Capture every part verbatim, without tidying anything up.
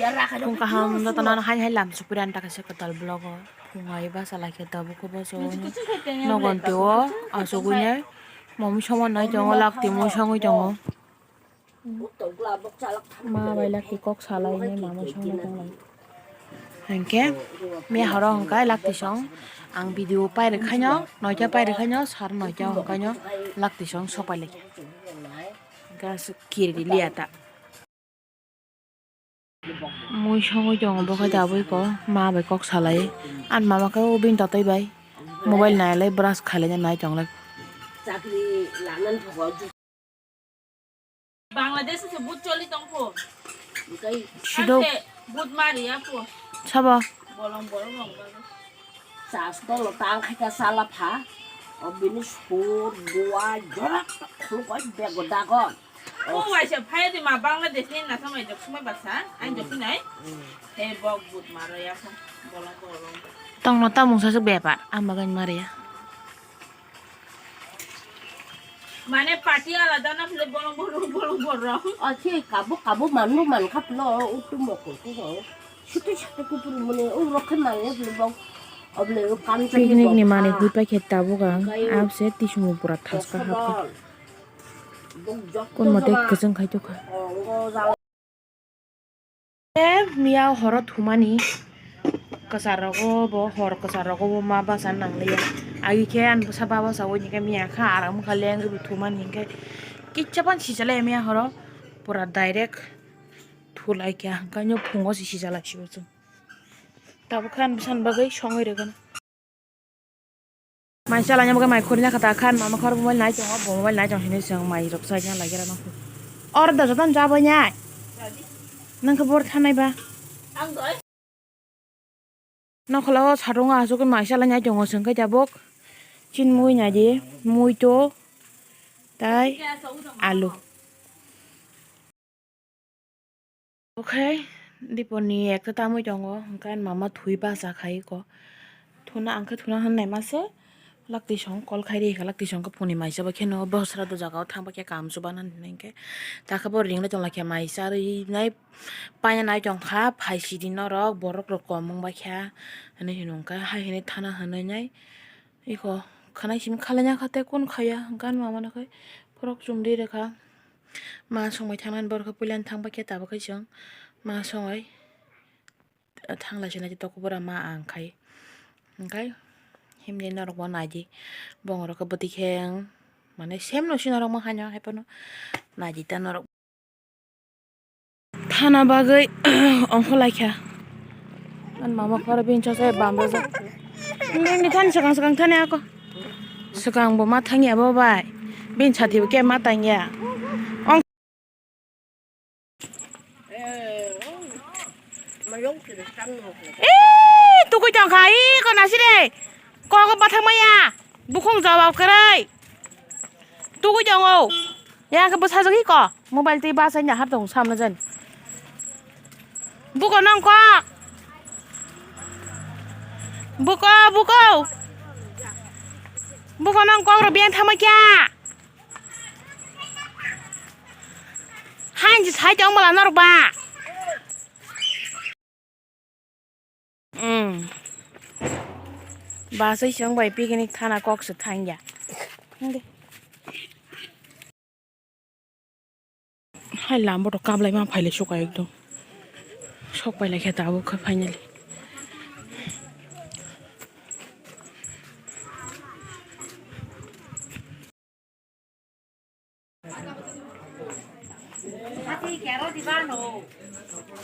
Phung kaham jotono hai hai lam sukuri ani ta kaisa kwtal vlog o. Phung ai basa lai khe tabuk khe basa o. Nogon twi o asugwi nai. Mami soman nai tongo lakti mui songwi tongo. Ma bai lakti kok salai nai mama songwi tonglai. Hinkhe miya horo hwnkhai lakti song ang video pairwkhaino noita pairwkhaino sar noita hwnkaino lakti song sopai lai. Gas kiri liya ta. Mui songwi tongo bo khe tabwi ko ma bai kok salai. Ani mama khe o bini tatwi bai mobile nailai brush khailai nai tonglai. Bangladesh se but choli tong pho. Sido. Ante but mari ya pho. Sabo. Bolong bolong rong ba. Chas ko lo tang khai ka sala pha. O bini sur dua jora khuluk oi bego dagon. O waisa phai di ma Bangladesh ni na samai jok sumai basa. Ang jok nai. He bok but maro ya pho. Bolong bolong. Tong no tamung sa suk bepar. Ama gan mari ya. Mane party alada na phile bolong bolong bolong borok. Achi kabo kabo manu mankha philo utum bokol ko. Sutu sutu kupur mune u rokhe mane phile bok. Oble u kam chai picnic ni manwi hwi paikhe tabuk ang. Abse tisung pura thaska hapkha. Kun mote kwchwng khai tokha. Miya horo thumani kwchar rogo bo hor kwchar rogo bo ma basa nangliya. Agi khe ani bwsa baba sawi hinkhe miya kha aram kha leng thumani hinkhe kicha pan sichalai miya horo pura direct thulai kha hwnkhe phungo se sichalai sio chwng. Tabuk khe ani bwsani bagwi songwi rwgwno. Mai chalai nang bagwi mai khori nang kha ta khan mama khor mobile nai tongo bo mobile nai tong hinwi chwng mai rok chai nang lai gra nang. Or da joto jabo nai. Nang khe bor thanai ba. Nokhla o satung asuk mai chalai nai tongo chwng khe tabuk. Chin mui nai di mui to tai alu. Okhai dipor ni ekta tamwi tongo, hwnkhe ani mama thwi basa khai ko. Thuna ang khe thuna hwn naima se, lakti song kol khai ri kha, lakti song khe phone ni maisa bai kheno bosra do jaga o thang bai khe kam chuba nani hwnwi khe. Ta khe bo ring lai tong lai khe mai charwi nai paina nai tong kha, phai sidi norok borok rok kom wng bai kha hwnwi hwnwi kha, hai hwnwi thana hwnwi nai. Iko khwnai simi khalai ya kha tei kun khaya hwnkhe ani mama no khai phorok chumri rwkha. Ma songwi thangnani borok khe puilani thang bai khe tabuk khe chwng ma songwi thang lai sinai toko bora ma ang khai. Hwnkhe himni norok bo nai di bongorok khe bwtwi khe ang mane sem no si norok ma haino hai phano nai di ta norok. Thana bagwi ongkho lai kha. Ani mama khoro bini chosai bam rwjak. Nini thani swkang swkang thani ako. Swkang bo ma thangya bo bai. Bini sati bo khe ma tangya. Ong. Ee, tukui tong kha, ii, kona sire. Kogo bathang maya. Bukhung jawab kwrwi. Tukui tongo. Yang khe bwsajwk iko. Mobile twi bachai nahar tongo samno jan. Buko nang kok. Buko, buko. Buko nang kok ro biyang thangma kya. Hain je sai tong mala norok ba. Hmm. Basai chwng bai picnic thana kok se thangya. Hai lambo to kablai ma phaile suka ekdom. Sok pai lai khe tabuk khe finally.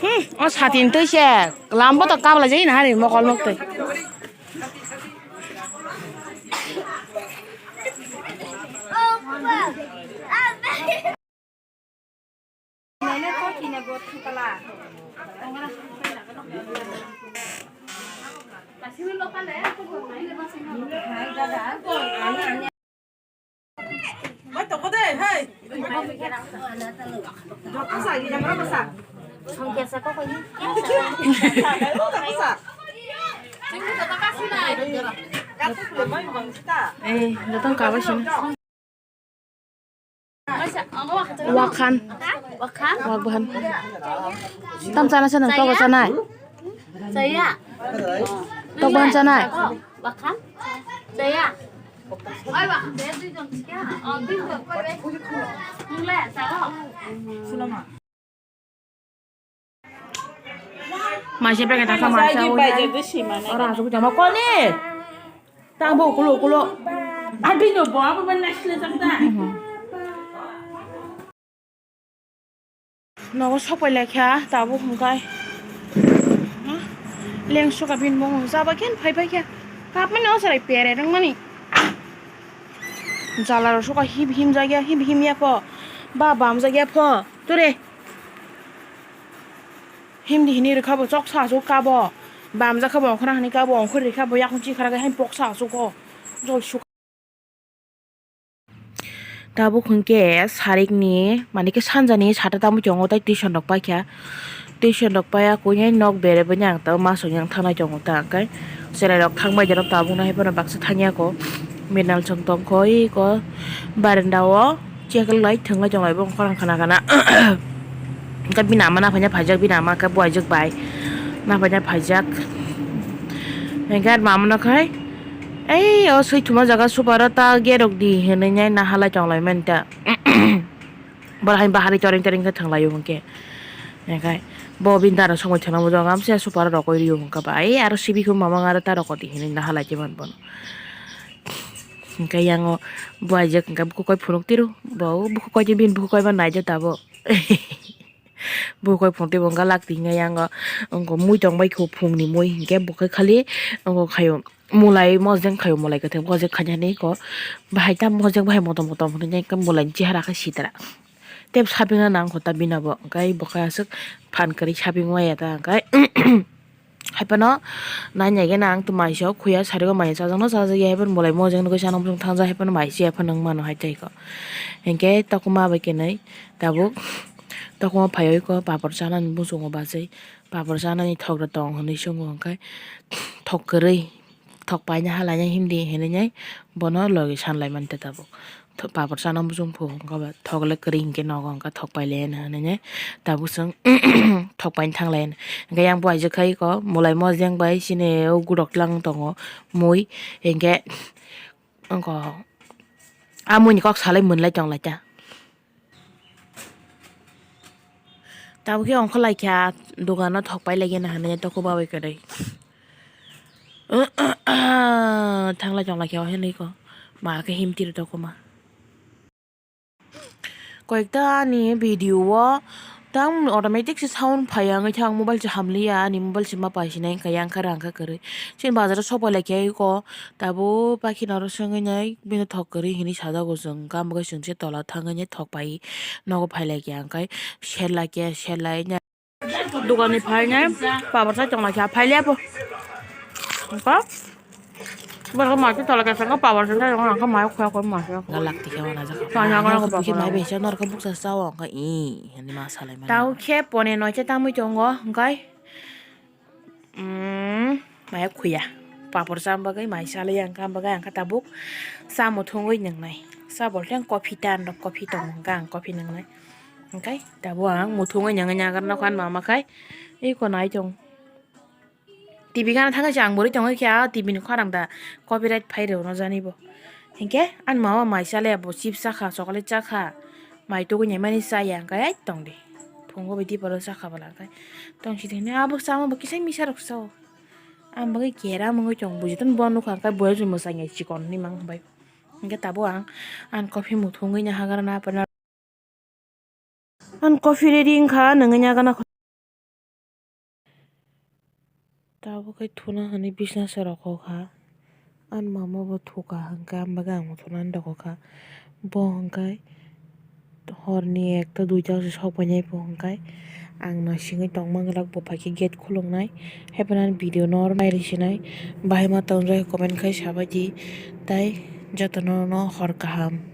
Hmm, o satin twi se lambo to kabla jai na hari mokol nok twi. Eh, datang kabar sini. Wakhan. Wak bahan. Tam chana chana, tok chanai. Tok bahan chanai. Maise packet asa maisa. Ora asuk jama koni. Tang bo kulo kulo. Abi no bo abo ban nasle jam ta. Nogo sopai laikha tabuk hwnkhai. Lengsu ka bini bumung jaba khe phai phai khe. Kapmani o chwrai pere rwngmani. Jala rok soka him him jakya him him ya pho. Ba bam jakya pho. Ture. Himdi hini rwkha bo choksa asuk kabo. Bam jakha bo ongkhorna hini kabo ongkhor rikha bo yakung chikhara khe hai boksa asuk o. Jol suk. Tabuk hwnkhe sarikni, mane khe sanjani sata tamo tongo, tei tuition rok paikha. Tuition rok paiya koi nok bere bini ang tabuk masuk yang thangnai tongo ta, hwnkhe chwrai rok thangbai de rok tabuk no hai phano baksa thangya ko. Minal chwng tongkho iko barenda o chekel lai thwnglai tonglai bo khorang khana khana. Hwnkhe bini ama naphanya phaijak, bini ama khe buaijak bai naphanya phaijak. Hwnkhe mama no khai. Ei, o swi thuma jaga super o ta gerok di hinwi nai nahalai tong lai mani ta. Boro hai bahari toreng toreng khe thang lai o hwnkhe. Hwnkhe bo bini dara songwi thangna mujung amse super o rokoi rio hwnkhe ba. Ei, aro sibi khe mama aro ta rokodi hinwi nahalai khe mani bono. Hwnkhe yang o buaijak hwnkhe bukhuk koi phunuk tiro. Bo bukhuk koi bini bukhuk koi ba naijak tabuk. Bukhuk koi phunuk tei bo wngkha lak twi hwnka yang o wngkha mui tong bai kho phungni mui hwnkhe bo khe khali wngkha khaio mulai mojeng khaio mulai kwthwng mojeng khainani kho bahai ta mojeng bahai motom motom hwnwi khe mulai ni chehara khe sitra tei sapingna nang kho ta bini bo hwnkhe bo khe aswk phan kwrwi saping waya ta hwnkhe. Haiphano nai nai khe nang tei maisa o khuya sari o maisa chajakno chajakya haiphano bolai mojeng nugwi chana muchung thangjak haiphano maisa ya phano wng mano hai tei kho. Hinkhe tokma bai khe nai tabuk tokma phaiwi kho papor chanani muchungo bachai papor chanani thok rok tong hinwi chungo hinkhe thok kwrwi thok paina halaina himdi hinwi nai bono logi sanlai mantha tabuk. Papor chana muchung phu wngkha ba thok le kwrwi hinkhe nogo wngkha thok pailai hinwi nai tabuk chwng thok paina thanglai hinkhe yang buaijak khai kho mulai mojeng bai chini o gudok tlang tongo mui hinkhe wngkha a muini kok salai mwnlai tonglaikha. Tabuk khe ongkhorlaikha dogano thok pailaiya hinwi tokma bai kwrwi. Thanglai tonglaikha o hinwi kho ma khe himtiri tokma. Koyekta ani video o tang automatic se sound phaiya wngwi thang mobile se hamliya ani mobile se ma paisinai wngkha yang kha rang kha kwrwi. Chini bazar o sok pailai khe iko tabuk pakhino oro swngwi nai bini thok kwrwi hinwi sajago chwng gam bagwi chwngse tola thangwi nai thok pai nogo phailai khe hwnkhe serlai khe serlai. Dogan ni phainai papor chai tonglaikha phailia bo. Wngkha borok mai twi tolakhe saka papor chai tongkha mai khwya khe mai. Galak tikhe wana jakha. Mai bai sa norkha buksa sao wngkha i hinwi ma salai mani. Tau khe pone noite tangwi tongo hwnkhe. Maya khuya papor cham bagwi mai salai ang kha bagwi ang kha tabuk cha muthungwi nwngnai cha bolteng coffee tan rok coffee tongo hwnkhe ang coffee nwngnai hwnkhe tabuk ang muthungwi nwngnai nagar nokha mama khai eko nai tong T V gana thangwi se ang bwrwi tongwi khe a T V ni khorang da copyright phai rw no jani bo. Hinkhe ani mama mai cha le bo chips cha kha, chocolate cha kha, mai tugui nai mani cha ya, hwnkhe ai tong di. Phungo bai dipalo cha kha bwla, hwnkhe tong si thwngni abo chama bo kisa misa rok cha o. Ang bagwi kera mungwi tong, buji tong bo nukha, hwnkhe boya chwng mwsang ya chikon hinwi mang bai. Hwnkhe tabuk ang, ang coffee muthungwi nai hagra na apana. Ang coffee ready wngkha, nungwi nagana kho. Tabuk khe thuna hwnwi bisna se rokho kha. Ani mama bo thuka hwnkhe, ang bagwi ang thunani rokho kha. Bo hwnkhe horni ekta duita se sok painai bo hwnkhe. Ang naisingwi tongma glak, bo phaikhe gate khuluknai. Haiphano ani video no oro nai rw sinai. Bahai ma tonjak comment khai sabaidi. Tai jotono no hor kaham.